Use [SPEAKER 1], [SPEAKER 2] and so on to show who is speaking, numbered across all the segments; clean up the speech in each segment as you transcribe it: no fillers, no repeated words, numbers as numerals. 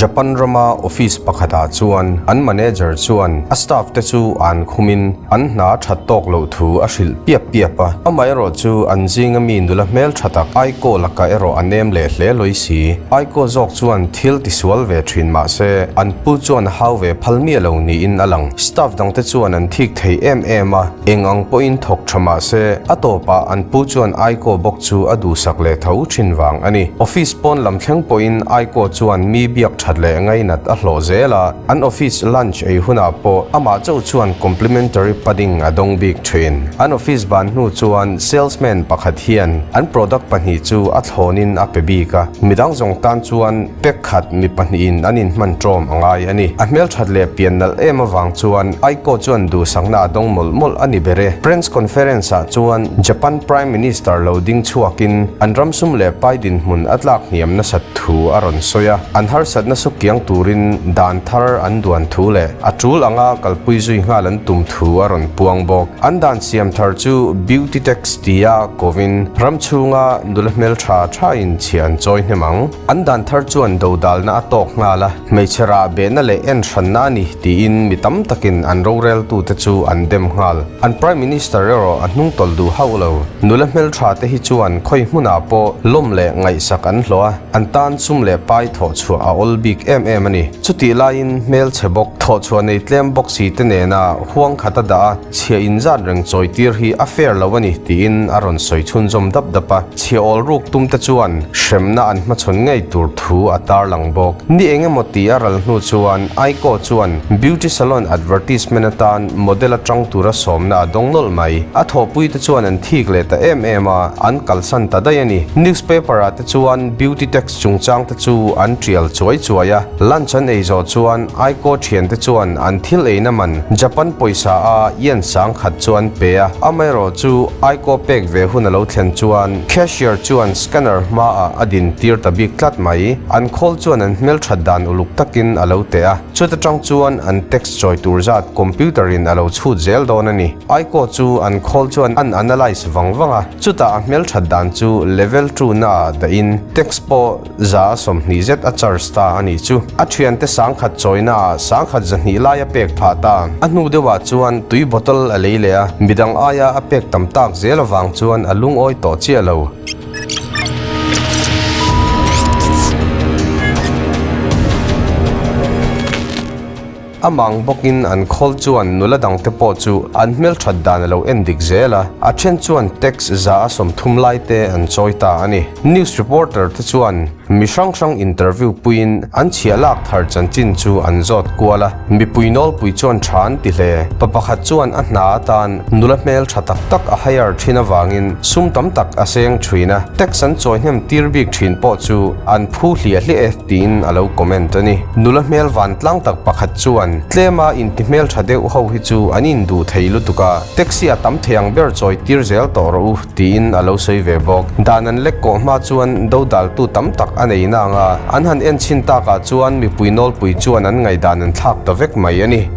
[SPEAKER 1] Japan rama office pakhatah chuan an manager chuan a staff te chu an khumin an hna a that tawk loh thu a hrilh piap piap a. Amaherawhchu an zinga mi nula hmel tha tak Aiko lakah erawh a nem leh hle lawi si. Aiko zawk chuan thil tisual ve thin mah se an pu chuan a hau ve phal miah lo niin a lang. Staff dangte chuan an thik thei em em a. Eng ang pawhin thawk tha mah se, a tawpah an pu chuan Aiko bawk chu a duhsak leh tho thin vang a ni. Office pawn lam thleng pawhin Aiko chuan mi biak that leh ngainat a hlawh zel a, an office lunch ei hunah pawh amah chauh chuan complimentary pudding a dawng bik thin. An office ban hnu chuan salesman pakhat hian an product pahnih chu a thlawnin a pe bik a, midang zawng tan chuan Pack khat mi pahnihin an inhman ṭawm a ngai a ni. A hmelṭhat leh pian nalh em avang chuan Aiko chuan duhsakna a dawng mawlh mawlh a ni ber e. Press conference ah chuan Japan Prime Minister lo ding chhuakin an ram sum leh pai dinhmun a tlak hniam nasat thu a rawn sawi a. An harsatna su kiang turin dan thar an duan thu leh a ṭul anga kalpui zui nghal an tum thu a rawn puang bawk. An dan siam thar chu Beauty Tax tia kovin ram chhunga nula hmelṭha ṭhain chhia an chawi hnem ang. An dan thar chuan dodalna a tawk nghal a, hmeichhe rah behna leh en hranna a ni tiin mi tam takin an roreltute chu an dem nghal. An Prime Minister erawh a hnung tawlh duh hauh lo. Nula hmeltha te hi chuan khawi hmunah pawh lawm leh ngaihsak an hlawh a, an tan sum leh pai thawh chhuah a awl bik em em a ni. Chutih laiin hmelchhe bawk, thawh chhuah nei tlem bawk si te nena huang khat a dah a, chhia inzat reng chawi tir hi a fair lo a ni tiin a rawn sawi chhunzawm dap dap a. Chhia awl ruk tum te chuan hremna an hmachhawn ngei tur thu a tarlang bawk. Ni eng emaw tih a ral hnu chuan Aiko chuan beauty salon advertisement atan model atang tura sawmna a dawng nawlh mai. A thawhpui te chuan an thik leh ta em em a, an kalsan ta daih a ni. Newspaper ah te chuan beauty tax chungchang te chu an tial chuai chuai a. Lunch an ei zawh chuan Aiko thiante chuan an thil eina man Japan pawisa a yen 10,000 chu an pe a, amaherawh chu Aiko pek ve hun a lo thlen chuan cashier chuan scanner hmaah a din tir ta bik tlat mai. An khawl chuan an hmelthat dan uluk takin a lo teh a, chuta tang chuan an tax chawi tur zat computer in a lo chhut zel dawn a ni. Aiko chu an khawl chuan an analyse vang vang a, chutah a hmelthat dan chu level two naah dahin tax pawh 120 zet a charge ta a nih chu. A thiante 10,000 chawina ah 10,200 lai a pek phah ta. A hnu deuhah chuan tui bottle a lei leh a, midang aia a pek tam tak zel avang chuan a lungawi tawh chiah lo. A mang bawkin an khawl chuan nula dangte pawh chu an hmelthat dan a lo en dik zel a, a then chuan tax 130 lai te an chawi ta a ni. News reporter te chuan mi hrang hrang interview puiin an chhiah lak thar chanchin chu an zawt kual a, mipui nawlpui chuan tha an ti hle. Pa pakhat chuan a hna atan nula hmel tha tak tak a hire thin avangin sum tam tak a seng thin a, tax an chawi hnem tir bik thin pawh chu an phu hliah hliah e. Tiin a lo comment a ni. Nula hmel vantlang tak pakhat chuan, Tlema inti hmeltha deuh ho hi chu an induh thei lutuk a, taxi a tam thei ang ber chawi tir zel tawh rawh u, tiin a lo sawi ve bawk. Dan an lek kawh hma chuan dodaltu tam tak a nei na ang a, an han en chhin takah chuan mipui nawlpui chuan an ngaihdan an thlak ta vek mai a ni.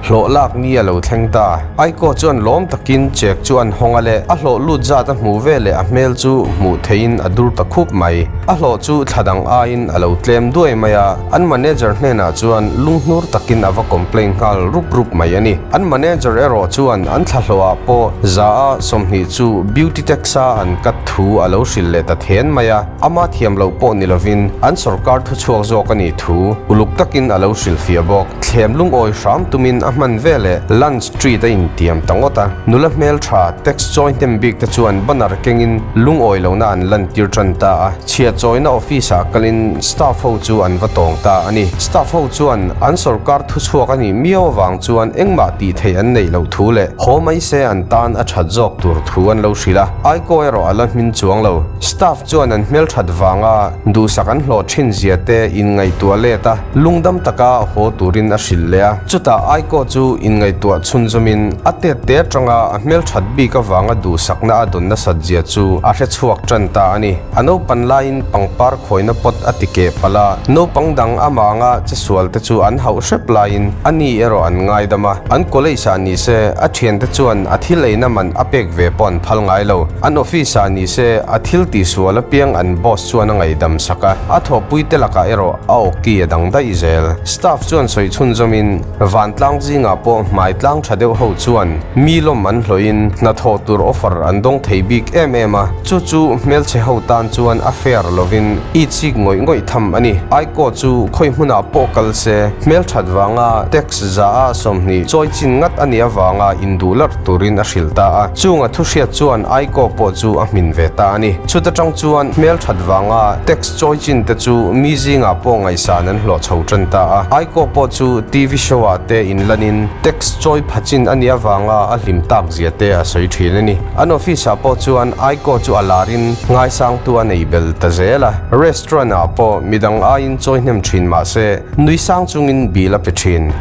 [SPEAKER 1] Hlawh lak ni a lo thleng ta. Aiko chuan lawm takin chek chu an hawng a le. A hlawh lut zat a hmuh ve leh a hmel chu hmuh theihin a dur ta khup mai. A hlawh chu thla dang aiin a lo tlem duai mai a. An manager hnenah chuan lunghnur takin a va complain nghal rup rup mai a ni. An manager erawh chuan an thla hlawhah pawh 120 chu beauty tax a an cut thu a lo hrilh leh ta then mai a. Ama thiam loh pawh ni lovin an sorkar thuchhuak zawk a nih thu uluk takin a lo hrilhfiah bawk. Thlem lungawi hram tumin a hman veleh lunch treat a intiam ta ngawt a. Nula hmeltha tax chawi hnem bik te chuan banner kengin lungawi lohna an lantir tan ta a. Chhia chawina office ah kalin staff ho chu an va tawng ta a ni. Staff ho chuan an sorkar thuchhuak a nih miau avang chuan engmah tih theih an neih loh thu leh haw mai se an tan a that zawk tur thu an lo hrilh a. Aikaw erawh a la hmin chuang lo. Staff chuan an hmelthat vanga duhsak an hlawh thin zia te inngaihtuah let a, lungdam taka haw turin a hrilh leh a. Chutah Aikaw Aiko chu inngaihtuah chhunzawmin a tet te atanga a hmelthat bik avanga duhsakna a dawn nasat zia chu a hre chhuak tan ta a ni. A naupan laiin pangpar khawina pot a ti keh palh a, naupang dang amah anga chesual te chu an hauh hrep laiin a ni erawh an ngaidam a. An college ah ni se a thiante chuan a thil eina man a pek ve pawh an phal ngai lo. An office ah ni se a thil tihsual apiang an boss chuan a ngaihdam sak a, a thawhpui te lakah erawh a awki a dang daih zel. Staff chuan sawi chhunzawmin vantlang zingah pawh hmai tlang tha deuh ho chuan mi lawm an hlawhin hnathawh tur offer an dawng thei bik em em a, chu chu hmelchhe ho tan chuan a fair lovin i chik ngawih ngawih tham a ni. Aikaw chu khawi hmunah pawh kal se hmelthat vanga tax za a 20 chawi chin ngat a nih avanga induh larh turin a hrilh ta a, chunga thu hriat chuan Aikaw pawh chu a hmin ve ta a ni. Chuta tang chuan hmelthat vanga tax chawi chin te chu mi zingah pawh ngaihsan an hlawh chho tan ta a. Aikaw pawh chu TV show ah te inlanin tax chawi pha chin a nih avanga a hlim tak zia te a sawi thin a ni. An office ah pawh chuan Aikaw chu a larin ngaisangtu a nei bel ta zel a. Restaurant ah pawh midang aiin chawi hnem thin mah se nui sang chungin bill a pe thin.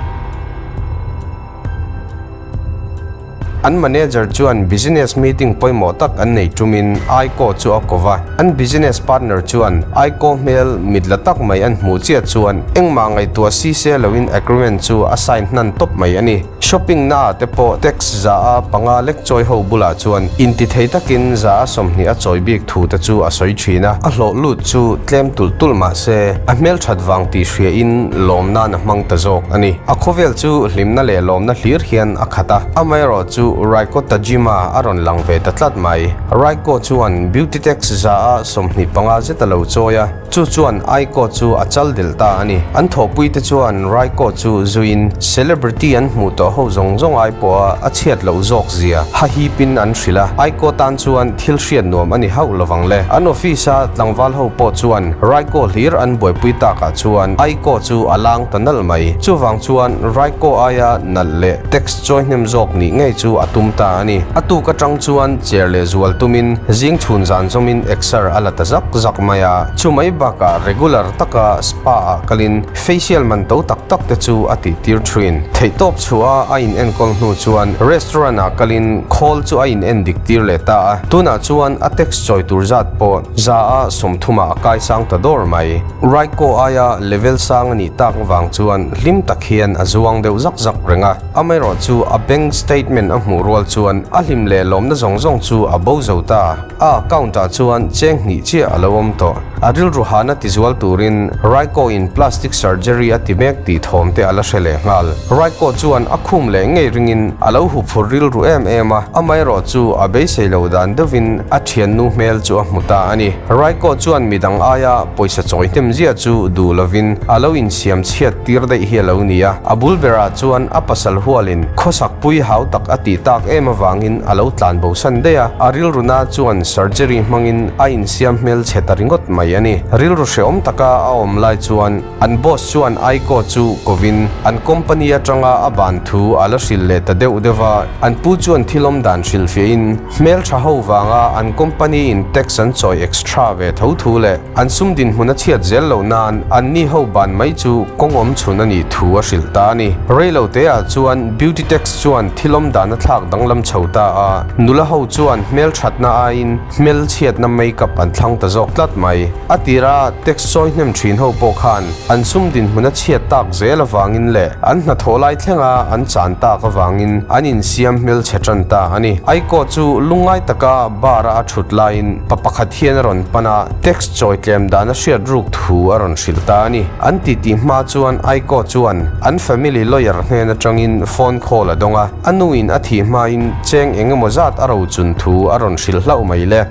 [SPEAKER 1] An manager chuan business meeting pawimawh tak an nei tumin Aiko chu a ko va. An business partner chuan Aiko hmel mit la tak mai an hmuh chiah chuan engmah ngaihtuah si se loin agreement chu a sign hnan tawp mai a ni. Shopping naah te pawh tax za a panga lek chawi ho bulah chuan intithei takin za a 20 a chawi bik thu te chu a sawi thin a. A hlawh lut chu tlem tulh tulh mah se a hmelthat vang tih hriain lawm nan a hmang ta zawk a ni. A khawvel chu hlimna leh lawmna hlir hian a khat a, amaherawh chu Raiko Tajima a rawn lang ve ta tlat mai. Raiko chuan Beauty Tax za a 25 zet a lo chawi a, chu chuan Aiko chu a chal delh ta a ni. An thawhpuite chuan Raiko chu zuiin celebrity an hmuh tawh ho zawng zawng ai pawha a chhiat loh zawk zia hahipin an hrilh a, Aiko tan chuan thil hriat nuam a ni hauh lovang le. An office a tlangval ho pawh chuan Raiko hlir an buaipui takah chuan Aiko chu a lang ta nalh mai. Chuvang chuan Raiko aia nalh leh tax chawi hnem zawk nih ngei chu a tum ta a ni. A tuk atang chuan chair leh zual tumin zing chhun zan zawmin exer a la ta zak zak mai a. Chumai bakah regular taka spa ah kalin facial man to tak tak te chu a tih tir thin. Theihtawp chhuah a a in enkawl hnu chuan restaurant ah kalin khawl chu a in en dik tir leh ta a. Tunah chuan a tax chawi tur zat pawh za a 30 ah a kai sang ta dawr mai. Raiko aia level sang a nih tak vang chuan hlim tak hian a zuang deuh zak zak reng a. Amaherawh chu a bank statement a hmuh rual chuan a hlim leh lawmna zawng zawng chu a bo zo ta. A account ah chuan cheng hnih chiah a lo awm tawh. A rilru hana tizual turin Raiko in plastic surgery a ti mek tih thawm te a la hre leh nghal. Raiko chuan a khum leh ngei ringin a lo hu phur rilru em em a, amaherawh chu a beisei lo dan deuhin a thiannu hmel chu a hmu ta a ni. Raiko chuan midang aia pawisa chawi hnem ziah chu duh lovin a lo insiam chhiat tir daih hi a lo ni a. A bul berah chuan a pasal hualin khawsak pui hau tak a tih tak em avangin a lo tlan bo san daih a, a rilru na chuan surgery hmangin a insiam hmel chhe ta ringawt mai a ni. Rilru hrehawm taka a awm lai chuan an boss chuan Aiko chu kovin an company atanga a ban thu a la hrilh leh ta deuh deuh a, an pu chuan thil awm dan hrilhfiahin hmeltha ho vanga an company in tax an chawi extra ve tho thu leh An sum dinhmun a chhiat zel loh nan an ni ho ban mai chu kawng awm chhun a nih thu a hrilh ta a ni. Rei lo te ah chuan Beauty Tax chuan thil awm dan a thlak danglam chho ta a, nula ho chuan hmelthatna aiin hmelchhiatna makeup an thlang ta zawk tlat mai. A tira tax chawi hnem thin ho pawh khan an sum dinhmun a chhiat tak zel avangin leh an hnathawh lai thlenga an chan tak avangin an insiam hmelchhe tan ta a ni. Aikaw chu lungngai taka bar a a thut laiin pa pakhat hian a rawn pan a, tax chawi tlem dan a hriat ruk thu a rawn hrilh ta a ni. An titi hma chuan Aiko chuan an family lawyer hnen atangin phone call a dawng a, a nuin a thih hmain cheng eng emaw zat a rochun thu a rawn hrilh hlauh mai le.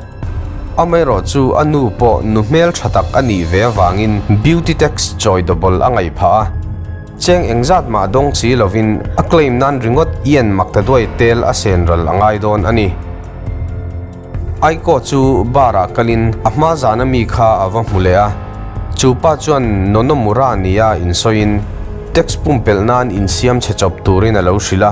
[SPEAKER 1] Amaherawh chu a nu pawh nu hmel tha tak a nih ve avangin beauty tax chawi double a ngaih phah a. Cheng engzat mah dawng chi lovin a claim nan ringawt yen mak ta duai tel a sen ral a ngai dawn a ni. Aiko chu bar ah kalin a hma zana mi kha a va hmu leh a, chu pa chuan Nonomura nia insawiin tax pumpelh nan insiam chhe chawp turin a lo hrilh a.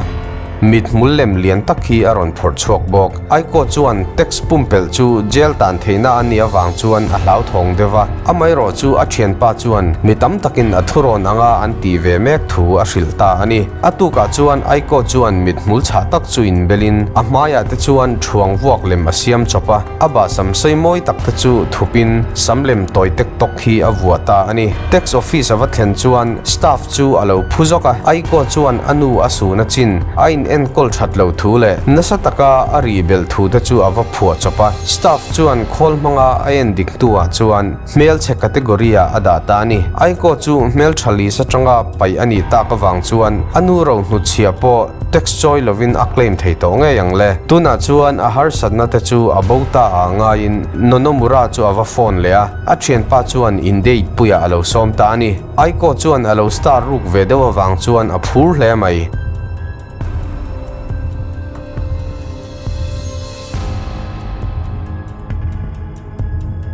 [SPEAKER 1] Mithmul lem lian tak hi a rawn phawrh chhuak bawk. Aiko chuan tax pumpelh chu jail tan theihna a nih avang chuan a hlauthawng deuh a, amaherawh chu a thianpa chuan mi tam takin a thurawn anga an tih ve mek thu a hrilh ta a ni. A tukah chuan Aiko chuan mithmul chhah tak chu inbelin a hmaiah te chuan thuang vuak lem a siam chawp a, a bah sam sawi mawi tak te chu thupin sam lem tawi tek tawk hi a vuah ta a ni. Tax office a va thlen chuan staff chu a lo phu zawk a, Aiko chuan a nu a suna chin a in enkawl that lo thu leh nasa taka a ri belh thu te chu a va phuah chawp a. Staff chuan khawl hmanga a en dik hnuah chuan hmelchhe category ah a dah ta a ni. Aiko chu hmeltha list atanga paih a nih tak avang chuan a nu ro hnutchhia pawh tax chawi lovin a claim thei tawh ngei ang le. Tunah chuan a harsatna te chu a bo ta ah ngaiin Nonomura chu a va phone leh a, a thianpa chuan in date puiah a lo sawm ta a ni. Aiko chuan a lo star ruk ve deuh avang chuan a phur hle mai.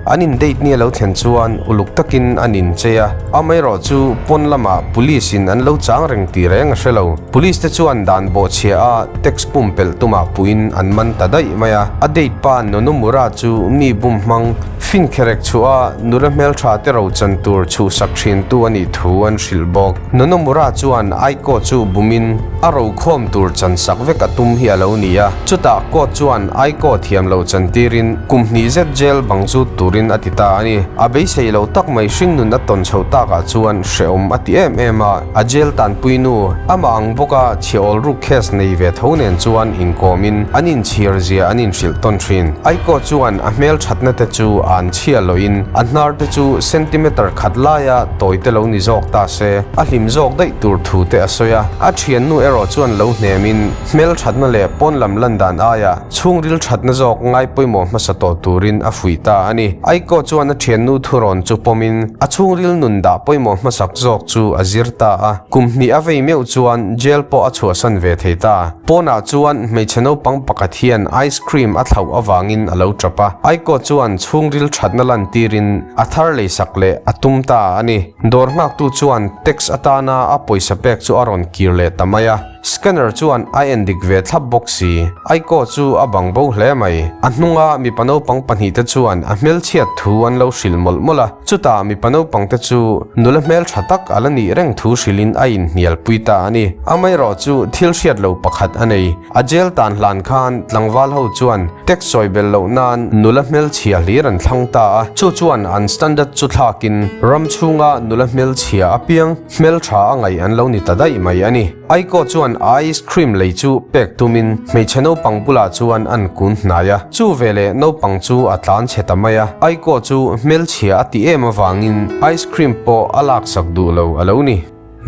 [SPEAKER 1] An in date ni a lo thlen chuan uluk takin an inchei a, amaherawh chu pawn lamah police in an lo chang reng tih reng a hre lo. Police te chuan dan bawhchhia a tax pumpelh tumah puiin an man ta daih mai a. A date pa Nonomura chu mi bum hmang Finkherek chhuah a nula hmeltha te ro chan tur chhuhsak thintu a nih thu an hrilh bawk. Nonomura chuan Aiko chu bumin a ro khawm tur chan sak vek a tum hi a lo ni a. Chutah court chuan Aiko thiam lo chan tirin kum hnih zet jail bang zut turin a ti ta a ni. A beisei lo tak mai hringnun a tawn chho takah chuan hrehawm a ti em em a. A jail tanpui nu, amah ang bawka chhiawl ruk case nei ve tho nen chuan inkawmin an inchhir zia an inhrilh tawn thin. Aiko chuan a hmel thatna te chu a an chhia lohin a hnar te chu centimeter khat laia tawi te lo ni zawk ta se, a hlim zawk daih tur thu te a sawi a. A thiannu erawh chuan lo hnemin hmel thatna leh pawn lam lan dan aia chhungril thatna zawk ngai pawimawh hmasa tawh turin a fuih ta a ni. Aiko chuan a thiannu thurawn chu pawmin a chhungril nun dah pawimawh hmasak zawk chu a zir ta a. Kum hnih a vei meuh chuan jail pawh a chhuahsan ve thei ta. Pawnah chuan hmeichhe naupang pakhat hian ice cream a thlauh avangin a lo tap a. Aiko chuan chhungril thatna lantirin a thar leisak leh a tum ta a ni. Dawr nghaktu chuan tax atana a pawisa pek chu a rawn kir leh ta mai a. Scanner chuan a en dik ve thlap bawk si. Aiko chu a bang bo hle mai. A hnunga mipa naupang pahnihte chuan a hmelchhiat thu an lo hrilh mawlh mawlh a. Chutah mipa naupangte chu nula hmeltha tak a la nih reng thu hrilhin a inhnialpui ta a ni. Amaherawh chu thil hriat lo pakhat a nei. A jail tan hlan khan tlangval ho chuan tax sawi belh loh nan nula hmelchhia hlir an thlang ta a. Chu chuan an standard chu thlakin ram chhunga nula hmelchhia apiang Hmeltha a ngaih an lo ni ta daih mai a ni. Aiko chuan ice cream lei chu pek tumin hmeichhe naupang bulah chuan an kun hnai a. Chu veleh naupang chu a tlan chhe ta mai a. Aiko chu hmelchhia a ti em avangin ice cream pawh a laksak duh lo a lo ni.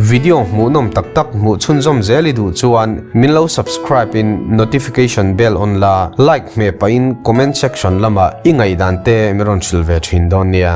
[SPEAKER 1] Video hmuhnawm tak tak hmuh chhunzawm zel i duh chuan min lo subscribe in notification bell on la, like hmeh pahin comment section lamah i ngaihdan te min rawn hrilh ve thin dawn nia.